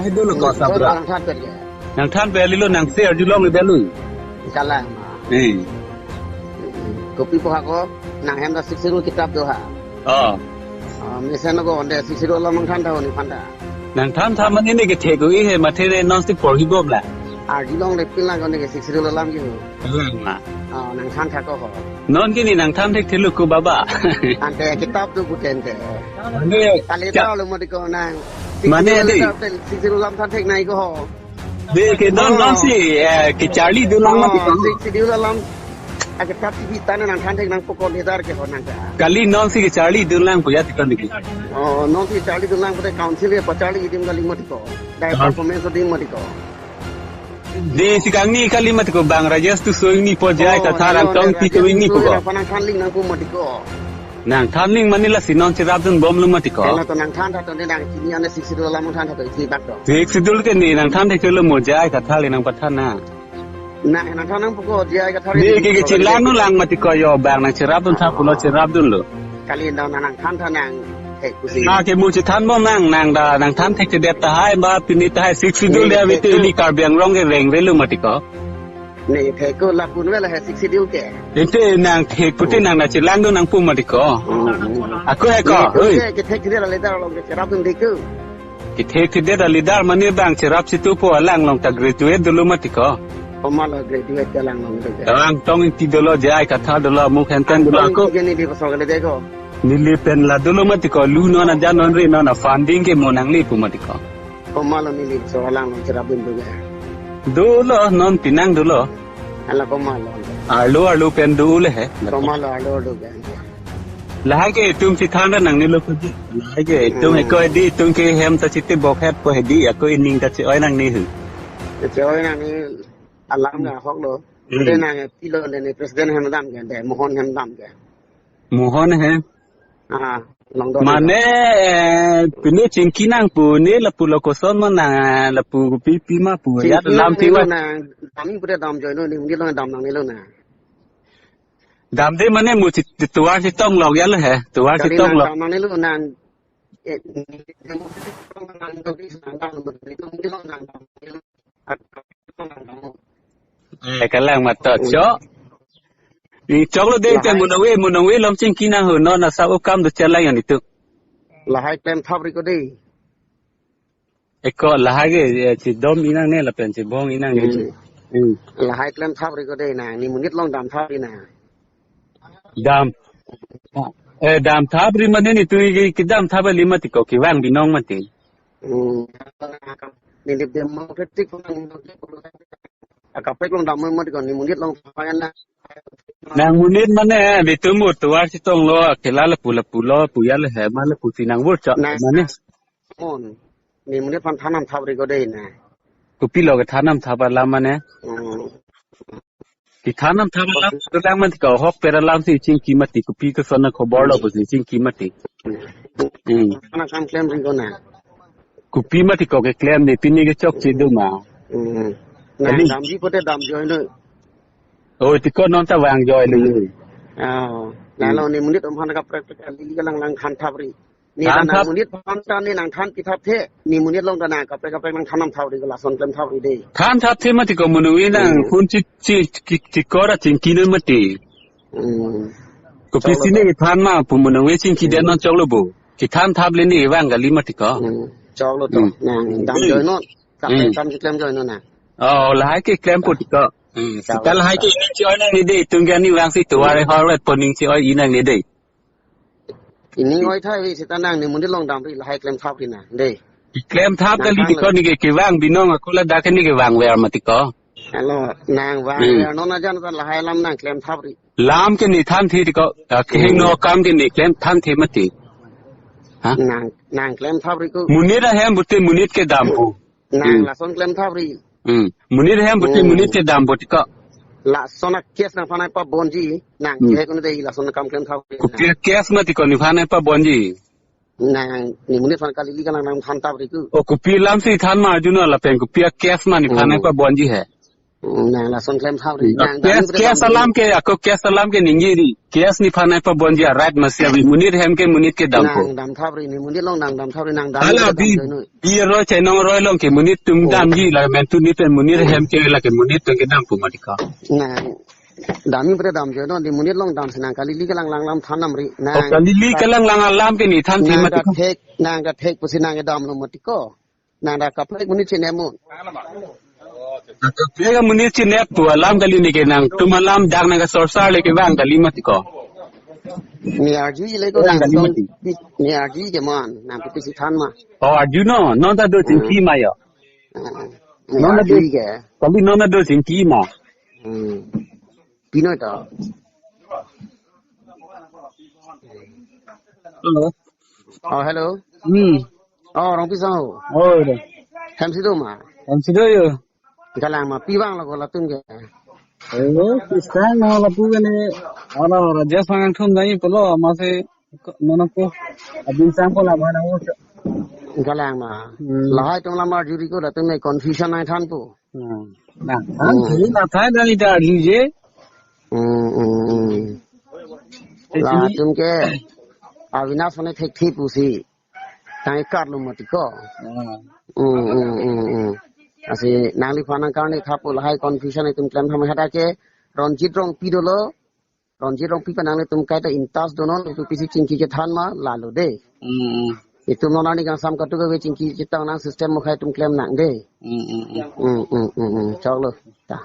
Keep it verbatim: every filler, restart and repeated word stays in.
Hai dulu ko sabra. Nang than per ke. Nang than per lilo nang share arjulong le delu. Kalang. Eh. Kopi po hako nang hem da Sixth Schedule kitab do ha. Oh. Ah, mesen ko onde Sixth Schedule alam nang than tha oni phanta. Nang than tha mane ne ke thek ko i he mathe ne non si porhi bom la. Arjulong le pin lang ko ne ke Sixth Schedule alam ki ho. Alang ma. Ah, nang than tha ko ho. Non kini nang than thek thelu ko baba. Ante kitab tu puten te. Mane kali ta lo mo di ko nang. Mane di. Sixth Schedule alam than thek nai ko ho. De ke non non si eh, ke charli du lang ma di ko. Sixth Schedule alam. Ake tap T V tane nang than thek nang pokok ledar ke ho nang ka. Kali non si ke charli du lang puya tikon diki. Oh, non si charli du lang pute council ke pa charli idim kali mo di ko. Dai performance dim mo di ko. De si kangni kali ma di ko bang Rajesh Tisso ingni po jai ka tharan tong ti ko ingni po ko. Nang than ling nang pu mo di ko. Nang than ling mane la si non cherap dun bom lo ma di ko. Kala to nang than tha to ne nang kini ane Sixth Schedule alam than tha to iti bak to. Sixth Schedule ke ne nang than thek lo mo jai ka thali nang pathan na. Nang nang than nang pu ko jai ka thali. Ne ke ke chilang nu lang ma di ko yo bang nang cherap dun tha pulo cherap dun lo. Kali nang nang than tha nang thek kusi. Na ke mu chethan bom nang nang da nang than thek thedet tahai ba pini tahai Sixth Schedule le ave te ili Karbi Anglong ke reng re lo ma di ko. Ne thek ko la pun vela he Sixth Schedule ke. Ente nang thek pute nang na chilang do nang pu ma di ko. Hmm, hmm. Ako he ko. Ne oi. Ke ke thek thedet le dar long ke cherap dun di ko. Ke thek thedet le dar mane bang cherap situ po alang long ta graduate dolo ma di ko. Poma lo graduate ke alang long de. Alang tong ti dolo jai ka tha dolo mu khen ten dolo ako. Ke ne di pasok le de ko. Neli pen la dolo ma di ko lu non ajan non re non a funding ke mo nang le pu ma di ko. Poma lo neli so alang lo cherap dun dun ya. Dolo non pinang dolo. Ala poma lo. Arlo arlo pen dolo he. Poma lo arlo arlo ya. Lahai ke itum si than ra nang nilo ko di. Lahai ke itum eko di itum ke hem ta chiti bok het po he di ako ining ta chi oi nang ni hu. Chi oi nang ni alam ga hok lo. Hmm. De nang pilo de ni president hem dam ke de mohon hem dam ke. Mohon he. Ah, long do. Mane eh, pine chingki nang pu ne lapu lo koson mo nang lapu pi pi ma pu ya lam pi wa. Nang dam ing pura dam join lo ni mungkin long dam nang ni lo na. Dam de mane mu chi tuar si tong lok ya lo he. Tuar si tong lok. Dam nang ni lo nang. Eh, Eh, kalang matot cho. Ni chok lo de te munong we munong we lom chingki nang ho non asap ukam do chalai yon itu. Lahai klem thap ri ko de. Eko lahai ke eh, chi dom inang ne lapen chi bong inang ne. Hmm. Hmm. Lahai klem thap ri ko de na ni monit long dam thap ri na. Dam. Eh dam thap ri mane ni tu ki dam thap li mati ko ki vang binong mati. Hmm. Ni dip dem mo kritik ko nang. Akapek long dam mo mati ko ni monit long thap na. Nang monit mane bitum mo tuar si tong lo kela lapu lapu lo puya le he ma lapu si nang vur chok mane. Mon. Ni monit aphan than nam thap ri ko de na. Kopi lo ke than nam thap alam mane. Hmm. Ki than nam thap alam, kelang mati ko hok per alam si chingki mati kopi koson na khobor lo pusi chingki mati. Hmm. Kana kam klem ri ko na. Kopi mati ko ke klem ni pini ke chok si do ma. Hmm. Na dam ji pote dam join lo. Oh, ti ko non ta vang join lo. Ah. Na lo ni monit om han ka prek prek li ka lang lang than thap ri. Ni than nang thap. Monit phan ta ni nang than pi thap the, ni monit long ta nang kaprek kaprek nang than nam thap ri ko lason klem thap ri de. Than thap the mati ko munung inang phun chi chi chi chi kora chingki non mati. Hmm. Kopi si ne than ma pu munung we chingki den non chok lo bo. Ki than thap le ni vang kali mati ko. Hmm. Chok lo to. Hmm. Nang dam join non. Kaprek kam chi klem join non na. Oh, lahai ke klem pu ti ko. Hmm. Chok lo. Sita lahai ke ining chi oi nang ni de, tung ke ni vang si tuar hor vet po ning chi oi inang ni de. Ining oi thai wi sita nang ni monit long dam ri lahai klem thap ri na. De. Ki klem thap kali ti ko ni ke ki vang binong ako ladak ni ke vang ver mati ko. Hello, nang vang ver non ajan ta lahai lam nang klem thap ri. Lam ke ni than thi ti ko. Ke heng no kam ke ni klem than thi mati. Ha? Nang nang klem thap ri ko. Monit ahem pute monit ke dam pu. Nang lason klem thap ri. Hmm. Monit hem pute monit ke dam pute ko. Lason a case nang phan ai pa bonji. Nang ke kono de lason kam klem thap ri. Kopi a case mati ko ni phan ai pa bonji. Nang ni monit phan kali li ka nang nang than thap ri ko. O kopi lam si than ma arjuno lapen kopi a case ma ni phan ai pa bonji he. Hmm, nang lason klem thap ri. Nang dam K S, ipre K S dam alam ri. Ke, ako K S alam ke ningje ri. K S nephan nangpabonji a-right masi abi monit hem ke monit ke dampo. Nang dam thap ri, ne monit along nang dam thap ri, nang dam Hala ipre dam bi, joinoi. Bi roi chainong roi along ke monit atum Oh. damji la mentu ni pen monit hem ke lake monit atum ke dampo mati ko. Nang dam ipre dam joinoi, ne monit along damsi nang kali-kali kelang lang alam than nam ri. Oh, Nang kali-kali ka- kelang lang alam ke ne than thim nang mati ko. Kathek, nang kathek pusi nang damlo mati ko. Nang dak kaprek monit chinep mo. Kaprek monit chinep pu alam kali ne ke nangtum alam dak nang kasorsar le kevang kali mati ko. Ne arju le ko Kevang nang kali tong mati. pi-, ne arju ke man, nang pisi than ma. Oh, arju non, non ta do Hmm. chingki ma yo. Hmm. Ne Non ta arju do ke. Kali non ta do chingki ma. Hmm. Pinoi to. Hello. Oh, hello. Hmm. Oh, Rongpi sang ho. Oh, ore. Hem si do ma. Hem si do yo. Galang ma pi vanglo ko latum ke. Oh, pisang ho lapu ke ne. Ala Rajesh Wangthum dai pulo masi nono ko. Abin sang ko la mana ho. Galang ma. Hmm. Lahai atum lam arju ri ko latum me confusion nangthanpo. Hmm. Nangthan Hmm. si, nangthan dan ita arju je. Hmm, hmm, hmm. Isi Latum ke Avinash mane thekthe pusi. Tang ikat lo mati ko. Hmm. Hmm, hmm, hmm, hmm. Lasi nangliphan nang karne thapo lahai confusion itum klem tham hada ke Ronjit Rongpi dolo. Ronjit Rongpi pen nanglitum kaita in touch do non, itum pisi chingki kethan ma lalo de. Hmm. Itum non ani kangsam katu kave chingki chetong nang system mo khai itum klem nang de. Hmm, hmm, hmm. Hmm, hmm, hmm, hmm. Choklo. Ta.